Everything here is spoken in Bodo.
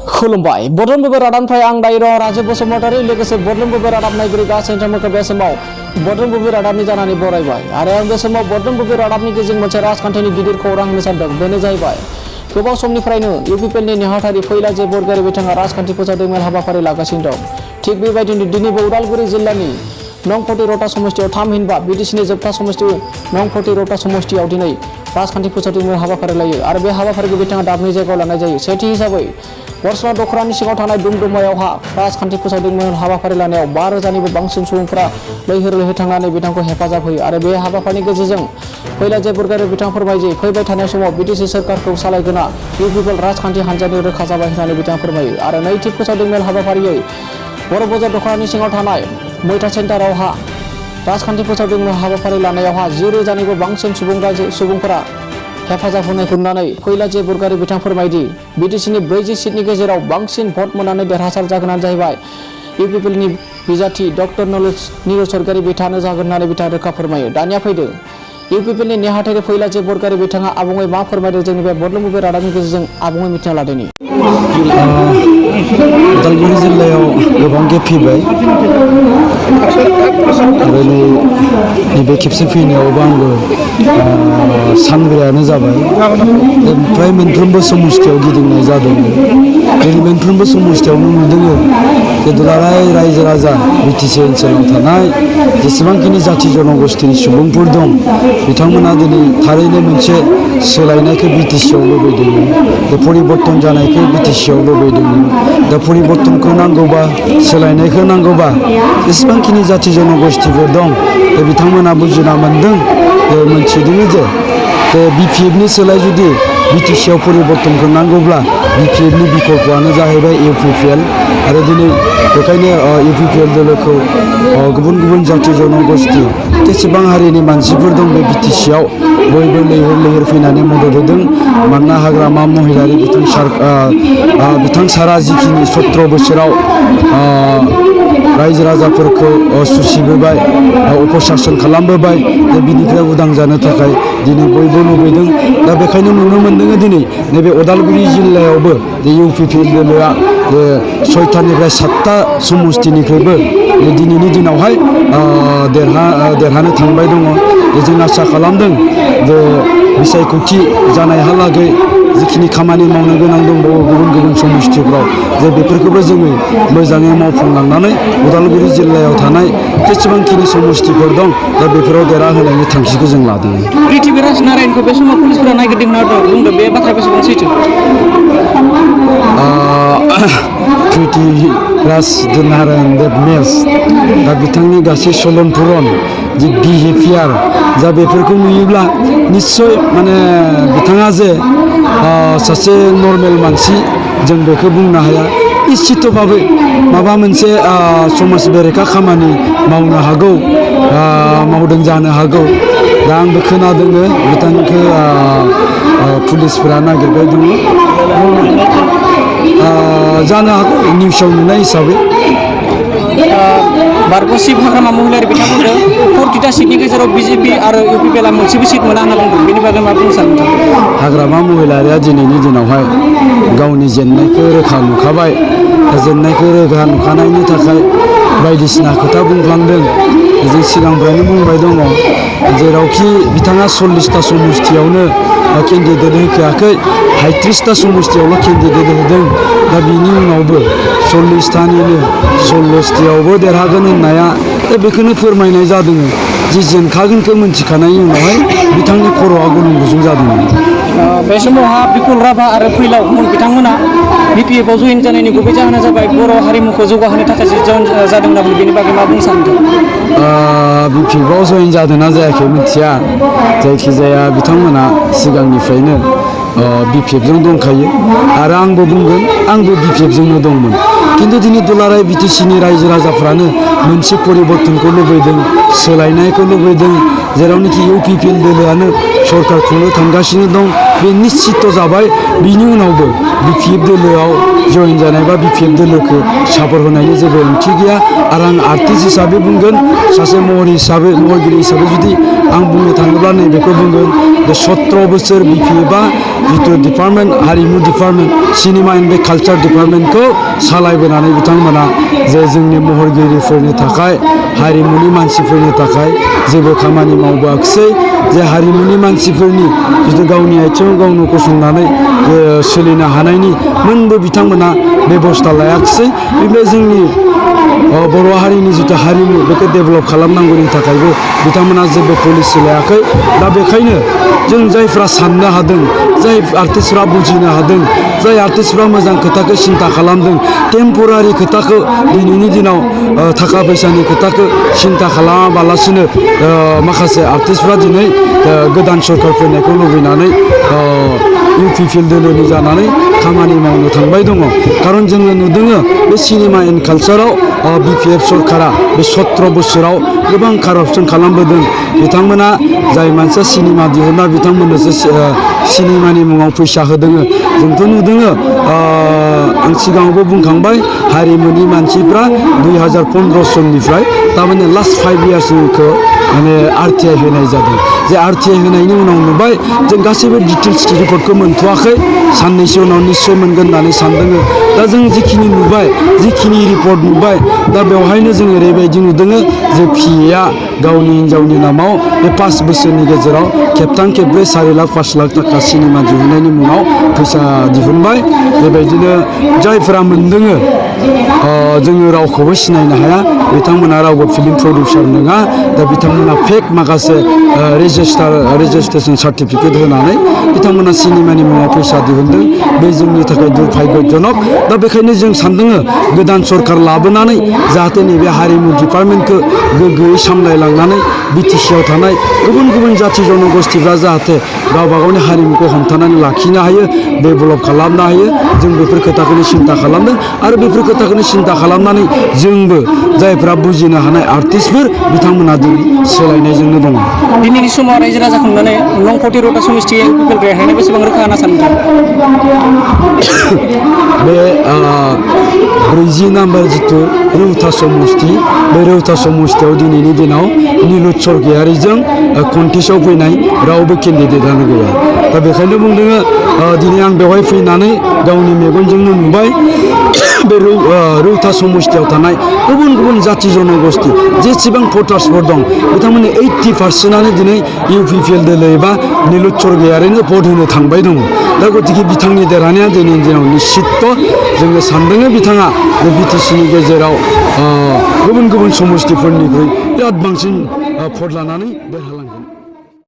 खुलुमबाय बड'लेण्ड बबे रादाबनिफ्राय आं दायो राजु बसुमतारी लोगोसे बड'लेण्ड बबे रादाब नायगिरि गासैबो नोंथांमोनखौ बे समाव बड'लेण्ड बबे रादाबनि जानानै बरायबाय आरो आं बे समाव बड'लेण्ड बबे रादाबनि गेजेरजों मोनसे राजखान्थिनि गिदिर खौरां होनो सानदों बेनो जाहैबाय गोबाव समनिफ्रायनो इउपिपिएलनि नेहाथारि फैलाजे बरगयारि बिथाङा राजखान्थि फोसावनाय हाबाफारि लागासिनो दं थिग बेबायदिनो दिनैबो उदालगुरि जिल्लानि नं 40 रौता समष्टियाव 3 हिनबा बिटिसिनि जोबथा समष्टि नं 40 रौता समष्टियाव दिनै राजखान्थि फोसावनाय हाबाफारि लायो आरो बे हाबाफारिखौ बिथाङा दाबनै जायगायाव लानाय जायो सेथि हिसाबै बरसला दखरानि सिङाव थानाय दुमदुमायावहा राजखान्थि फोसावनाय हाबाफारि लानायाव 5,000निबो बांसिन सुबुंफोरा लैहोर लैहोर थांनानै बिथांखौ हेफाजाब होयो आरो बे हाबाफारिनि गेजेरजों फैलाजे बरगयारि बिथां फोरमायो फैबाय थानाय समाव बिटिसि सरकारखौ सालायगोना इउपिपिएल राजखान्थि हान्जानि रोखा जाबाय होननानै बिथाङा फोरमायो आरो नैथि फोसावनाय हाबाफारियै बर' बाजार दखरानि सिङाव थानाय मैथा सेन्टारावहा राजखान्थि फोसावनाय हाबाफारि लानायावहा 10,000निबो बांसिन सुबुंफोरा हेफाजाब होनायखौ नुनानै फैलाजे बरगयारि बिथां फोरमायदि बिटिसिनि 40 सिटनि गेजेराव बांसिन भट मोननानै देरहासार जागोनानो जाहैबाय इउपिपिएलनि बिजाथि डक्टर निरज सरगयारि बिथाङानो जागोन होननानै बिथाङा रोखा फोरमायो दानिया फैदो इउपिपिएलनि नेहाथारि फैलाजे बरगयारि बिथाङा आबुङै मा फोरमायदों जोंनि बे बड'लेण्ड बबे रादाबनि गेजेरजों आबुङै मिथिना लादोंनि उदालगुरि जिल्लायाव गोबां गेब फैबाय आरो नैबे खेबसे फैनायावबो आंबो सानग्रायानो जाबाय फ्राय मोनफ्रोमबो समस्थियाव गिदिंनाय जादों दिनै मोनफ्रोमबो समस्थियावनो नुदों जे दुलाराय रायजो राजा बिटिसि ओनसोलाव थानाय जेसेबांखिनि जाथि जनगोष्ठीनि सुबुंफोर दं बिथांमोना दिनै थारैनो मोनसे सोलायनायखौ बिटिसिआव लुबैदों दा परिबर्तन जानायखौ बिटिसिआव लुबैदों दा परिबर्तनखौ नांगौबा सोलायनायखौ नांगौबा जेसेबांखिनि जाथि जनगोष्ठीफोर दं दा बिथांमोना बुजिना मोनदों मोनथिदों जे बिपिएफनि सोलाय जुदि बिटिसिआव परिबर्तनखौ नांगौब्ला बिपिएफनि बिकल्पआनो जाहैबाय इउपिपिएल आरो दिनै बेखायनो इउपिपिएल दोलोखौ गुबुन गुबुन जाथि जनगोष्ठी जेसेबां हारिनि मानसिफोर दं बे बिटिसिआव बयबो लैहोर लैहोर फैनानै मदद होदों मानोना हाग्रामा महिलारि बिथां सारा जिखिनि 17 बोसोराव रायजो राजाफोरखौ सुसिबोबाय अपसासन खालामबोबाय दा बिनिफ्राय उदां जानो थाखाय दिनै बयबो लुबैदों दा बेखायनो नुनो मोनदों दिनै नैबे उदालगुरि जिल्लायावबो इउपिपिएल दोलोआ 6थानिफ्राय 7था समष्टिनिफ्रायबो दिनैनि दिनावहाय देरहानो थांबाय दङ जों आसा खालामदों जे बिसायख'थि जानायहालागै जिखिनि खामानि मावनो गोनां दंबावो गुबुन गुबुन समष्टिफ्राव जे बेफोरखौबो जोङो मोजाङै मावफुंलांनानै उदालगुरि जिल्लायाव थानाय जेसेबांखिनि समष्टिफोर दं दा बेफोराव देरहाहोनायनि थांखिखौ जों लादों पृथ्वीराज नारायणखौ बे समाव पुलिसफोरा नागिरदों बुंदों बे बाथ्राया बेसेबां सैथो पृथ्वीराज नारायण देव मेस दा बिथांनि गासै सलन पुरन जि बिहेभियार जा बेफोरखौ नुयोब्ला निस्सय माने बिथाङा जे सासे नर्मेल मानसि जों बेखौ बुंनो हाया निश्चितभाबै माबा मोनसे समाज बेरेखा खामानि मावनो हागौ मावदों जानो हागौ दा आंबो खोनादों बिथांखौ पुलिसफोरा नागिरबाय दङ जानो हागौ निउसाव नुनाय हिसाबै बारग'सिब हाग्रामा महिलारि बिथां बुंदों 40टा सिटनि गेजेराव बिजेपि आरो इउपिपिएलआ मोनसेबो सिट मोना होनना बुंदों बेनि बागै मा बुंनो सानो हाग्रामा महिलारिया दिनैनि दिनावहाय गावनि जेननायखौ रोखा नुखाबाय जेननायखौ रोखा नुखानायनि थाखाय बायदिसिना खोथा बुंफ्लांदों जों सिगांनिफ्रायनो बुंबाय दङ जेरावखि बिथाङा 40टा समष्टियावनो केन्डिडेट होखायाखै 35टा समष्टियावल' केन्डिडेट होदों दा बिनि उनावबो 40थानिनो 16थियावबो देरहागोन होननाया दा बेखौनो फोरमायनाय जादों जि जेनखागोनखौ मिन्थिखानायनि उनावहाय बिथांनि खर'आ गुलुं गुजुं जादोंमोन बे समावहा बिपुल राभा आरो फैलाव बिथांमोना बिपिएफआव जयेन जानायनि गुबै जाहोना जाबाय बर' हारिमुखौ जौगाहोनो थाखाय जयेन जादों होनना बुङो बेनि बागै मा बुंनो सानदों बिपिएफआव जयेन जादोंना जायाखै मिथिया जायखिजाया बिथांमोना सिगांनिफ्रायनो बिपिएफजों दंखायो आरो आंबो बुंगोन आंबो बिपिएफजोंनो दंमोन खिन्थु दिनै दुलाराय बिटिसिनि रायजो राजाफ्रानो मोनसे परिबर्तनखौ लुबैदों सोलायनायखौ लुबैदों जेरावनोखि इउपिपिएल दोलोआनो सरकार खुंनो थांगासिनो दं बे निश्चित जाबाय बिनि उनावबो बिपिएफ दोलोआव जयेन जानाय बा बिपिएफ दोलोखौ सापर्ट होनायनि जेबो ओंथि गैया आरो आं आर्टिस्ट हिसाबै बुंगोन सासे महरगिरि हिसाबै जुदि आं बुंनो थाङोब्ला नैबेखौ बुंगोन बे 17 बोसोर बिपिएफआ जितु डिपार्टमेन्ट हारिमु डिपार्टमेन्ट सिनेमा एन्ड बे कालचार डिपार्टमेन्टखौ सालायबोनानै बिथांमोना जे जोंनि महरगिरिफोरनि थाखाय हारिमुनि मानसिफोरनि थाखाय जेबो खामानि मावबोआखिसै जे हारिमुनि मानसिफोरनि जितु गावनि आथिङाव गावनो गसंनानै सोलिनो हानायनि मोनबो बिथांमोना बेबस्था लायाखिसै बेनिफ्राय जोंनि बर' हारिनि जितु हारिमु बेखौ डेभेलप खालामनांगौनि थाखायबो बिथांमोना जेबो पलिसि लायाखै दा बेखायनो जों जायफ्रा साननो हादों जाय आर्टिस्टफ्रा बुजिनो हादों जाय आर्टिस्टफ्रा मोजां खोथाखौ सिन्था खालामदों टेम्परारि खोथाखौ दिनैनि दिनाव थाखा फैसानि खोथाखौ सिन्था खालामाबालासिनो माखासे आर्टिस्टफ्रा दिनै गोदान सरकार फैनायखौ लुबैनानै इउपिपिएल दोलोनि जानानै खामानि मावनो थांबाय दङ खारन जोङो नुदों बे सिनेमा एन्ड कालचाराव बिपिएफ सरकारा बे 17 बोसोराव गोबां कारापसन खालामबोदों बिथांमोना जाय मानसिया सिनेमा दिहुनना बिथांमोननोसो सिनेमानि मुङाव फैसा होदों जोंथ' नुदों आं सिगाङावबो बुंखांबाय हारिमुनि मानसिफ्रा 2015 सननिफ्राय थारमाने लास्ट 5 इयार्सखौ माने आरटिआइ होनाय जादों जे आरटिआइ होनायनि उनाव नुबाय जों गासैबो डिटेल्स रिपर्टखौ मोनथ'वाखै साननैसो उनाव निस्सय मोनगोन होननानै सानदों दा जों जिखिनि नुबाय जिखिनि रिपर्ट नुबाय दा बेवहायनो जों ओरैबायदि नुदों जे पिएआ गावनि हिन्जावनि नामाव बे 5 बोसोरनि गेजेराव खेबथाम खेबब्रै 4 लाख 5 लाख थाखा सिनेमा दिहुननायनि मुङाव फैसा दिहुनबाय बेबायदिनो जायफोरा मोनदों जोङो रावखौबो सिनायनो हाया बिथांमोना रावबो फिल्म प्रडिउसार नङा दा बिथांमोना फेक माखासे रेजिस्ट्रेसन सार्टिफिकेट होनानै बिथांमोना सिनेमानि मुङाव फैसा दिहुनदों बे जोंनि थाखाय दुर्भाग्यजनक दा बेखायनो जों सानदों गोदान सरकार लाबोनानै जाहाथे नैबे हारिमु डिपार्टमेन्टखौ गोग्गोयै सामलायलांनानै बिटिसिआव थानाय गुबुन गुबुन जाथि जनगोष्ठीफ्रा जाहाथे गावबा गावनि हारिमुखौ हमथानानै लाखिनो हायो डेभेलप खालामनो हायो जों बेफोर खोथाखौनो सिन्था खालामदों आरो बेफोर खोथाखौनो सिन्था खालामनानै जोंबो जायफ्रा बुजिनो हानाय आर्टिस्टफोर बिथांमोना दिनै सोलायनायजोंनो दङ दिनैनि समाव रायजो राजा खांनानै लंफटि रौता समिति इउपिपिएल रेहायनाय बेसेबां रोखा होनना सानदों बे 40 नाम्बार जितु रौता समष्टि बे रौता समष्टियाव दिनैनि दिनाव निलुत सरगयारिजों कन्टेस्टआव फैनाय रावबो केन्डिडेटआनो गैया दा बेखायनो बुंदों दिनै आं बेवहाय फैनानै गावनि मेगनजोंनो नुबाय बे रौता समष्टियाव थानाय गुबुन गुबुन जाथि जनगोष्ठी जेसेबां भटार्सफोर दं बिथांमोननि 80%आनो दिनै इउपिपिएल दोलो एबा निलुत सरगयारिनो भट होनो थांबाय दङ दा गतिके बिथांनि देरहानाया दिनैनि दिनाव निश्चित जोङो सानदों बिथाङा बे बिटिसिनि गेजेराव गुबुन गुबुन समष्टिफोरनिख्रुइ बिराद बांसिन भट लानानै देरहालांगोन